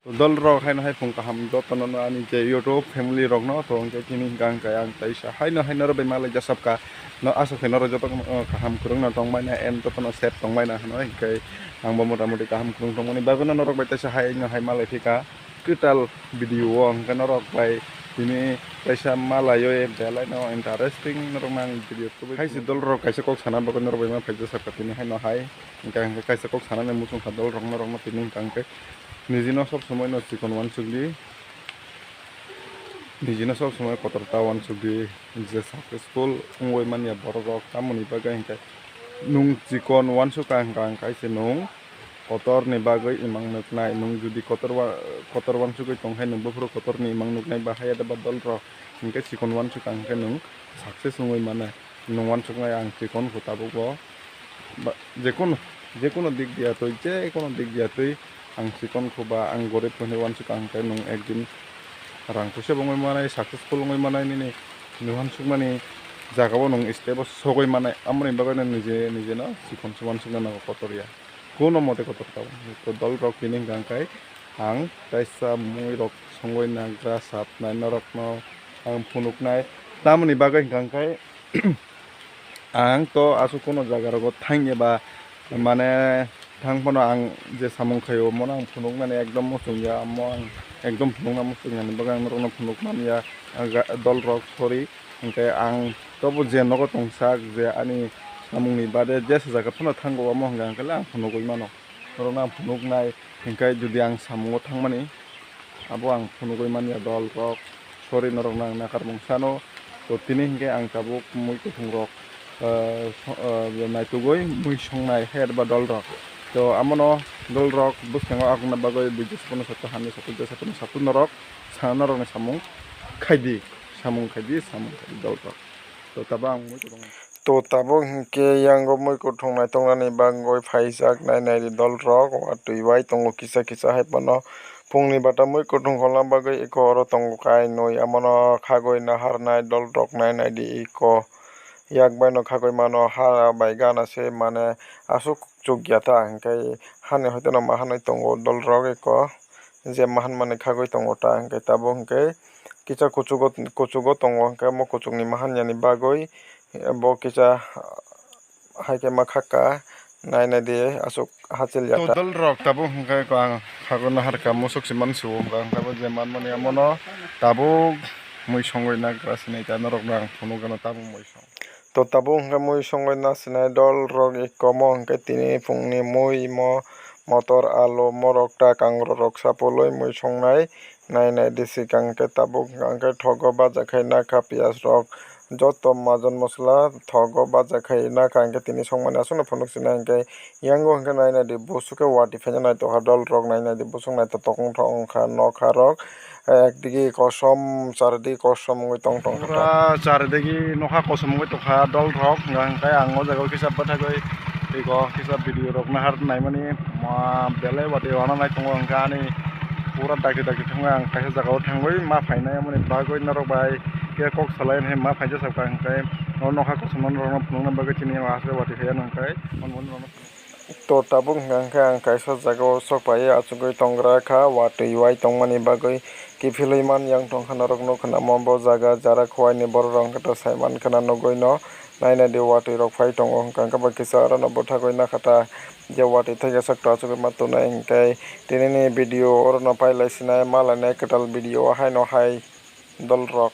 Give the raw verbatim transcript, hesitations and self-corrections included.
Dol rok haino hai phung kaham jotono no ani je YouTube family rok no to hwnkhe tini hwnkha hwnkhe ang taisa haino haino rw bai malai jasap kha no aswk khe norok joto no kaham kwrwng no tong mani and jotono safe tong mani hwnwi hwnkhe ang bo mota moti kaham kwrwng tong mani bagwi no norok bai taisa haino hai malai phi kha kwtal video o hwnkhe norok bai tini taisa malaiwi belai no interesting norok no ang video tubui hai se dol rok kaisa kok sana bagwi norok bai ma phaijak sakha tini haino hai hwnkhe hwnkhe kaisa kok sana ni muchung kha dol rok norok no tini hwnkha hwnkhe. Niji no sob somoi no chikon uansuk di, niji no sob somoi kotor ta uansuk di, je successful wngwi manya borok rok tamoni bagwi hinkhe nwng chikon uansuk ka hwnkha hwnkhe se nwng kotor ni bagwi imang nuknai, nwng jodi kotor wa-, kotor uansugwi tongkhe nwng buphuru kotor ni imang nuknai ba haya da ba dol rok hinkhe chikon uansuk ka hwnkhe nwng success wngwi mano. Nwng uansuknai ang chikon kho tabuk bo. Ba, jekunu, jekunu dik diya twi, jekunu dik diya twi ang chikon kho ba ang gorib hwnwi uansuk ang khe nwng ekdin rang puisa bo wngwi manai, successful wngwi manai nini, nwng uansukmani jagao nwng step o sogwi manai, amoni bagwi no nije, nije no chikon se uansukna nango kotor ya. Kuno mote kotor tabuk. To dol rok tini hwnkha hwnkhe ang kaisa mui rok songwi nagra satnai norok no ang phunuknai. Tamoni bagwi hwnkha hwnkhe ang to aswk kuno jaga rogo thang eba mane thang phano ang je samung khaio omono ang phunuknani ekdom muchung ya, omo ang ekdom phunukna muchung ya, ni bagwi ang norokno phunuk man ya, ah, ga-, dol rok sorry, hwnkhe ang tobo je nogo tongsak je ani samungni bade jesa jaga phano thango omo hwnkhe ang khe le ang phunugwi mano, norokno ang phunuknai hwnkhe jodi ang samungo thangmani. Abo ang phunugwi manya dol rok, sorry norok nang nakar mung sano. To tini hinkhe ang tabuk mui kuthung rok, ah, so-, ah, naitugwi mui songnai her ba dol rok. To amono dol rok bwskango akungna bagwi buijo sapono sato hani sato je sapono sato norok sa norokni samung khaidi, samung khaidi, samung khaidi dol rok. To tabuk ang mui kuthung. To tabuk hinkhe yango mui kuthung naitoknani bagwi phaijak nai naidi dol rok watwi bai tongo kisa kisa hai phano. Phungni bata mui kuthung kolna bagwi eko oro tongo kainwi, amono khagwi naharnai dol rok nai naidi eko yak baino khagwi mano ha bai gana se mane aswk chukya ta hinkhe hani hoitono ma hanwi tongo dol rok eko je ma hanmani khagwi tongo ta hinkhe tabuk hinkhe kisa kuchugo kuchugo tongo hinkhe omo kuchukni ma hanyani bagwi bo kisa. Hai khe ma khakha nai nai di aswk hachil ya ta. To dol rok tabuk hwnkhe ko ang khago nahar kha musuk se mansu hwnkha hwnkhe bo je manmani amono tabuk mui songwi nagra sinai ta norok no ang phunuk gana tabuk mui song. To tabuk hwnkhe mui songwi na sinai dol rok eko mo hwnkhe tini phungni mui mo motor alu morok ta kangrok rok sapulwi mui songnai. Nai nai di sikang khe tabuk hwnkha hwnkhe thogo baja khai nakha piyaj rok joto majon mosola thogo baja khai nakha hwnkhe tini songmani aswkno phunuk sinai hwnkhe yango hwnkhe nai nai di busu khe watwi phaina naitokha dol rok nai nai di busuk naitoktok wngkha nokha rok ekdigi kosom chardigi kosom wngwi tong tong kha. Pura chardigi nokha kosom wngwi tongkha dol rok hwnkha hwnkhe ang o jaga o kisa bwthagwi tei o kisa video rok nahar naimani belai watwi wana nai tongo hwnkhe ani. Pura dakti dakti thangwi ang kaisa jagao thangwi ma phainai, aboni bagwi norok bai khe kok salai hinwi ma phaijak sakha, hwnkhe o nokha kosom norokno phunukna bagwi chini aswk watwi phaiya hwnkhe. To tabuk hwnkha hwnkhe ang kaisa jagao sok phaiwi achugwi tongra kha, watwi wai tongmani bagwi kiphilwi man yang tongkha norok nukha namo bo jaga jara khuaini borok rok hwnkhe to saiman khwna nugwi no nainai di watwi rok phai tongo hwnkha hwnkhe bo kisa orono bwthagwi nakha ta. Je watwi thaikisak to achugwi ma tongnai hinkhe tinini video orono pailai sinai ma lainai kwtal video haino hai dol rok.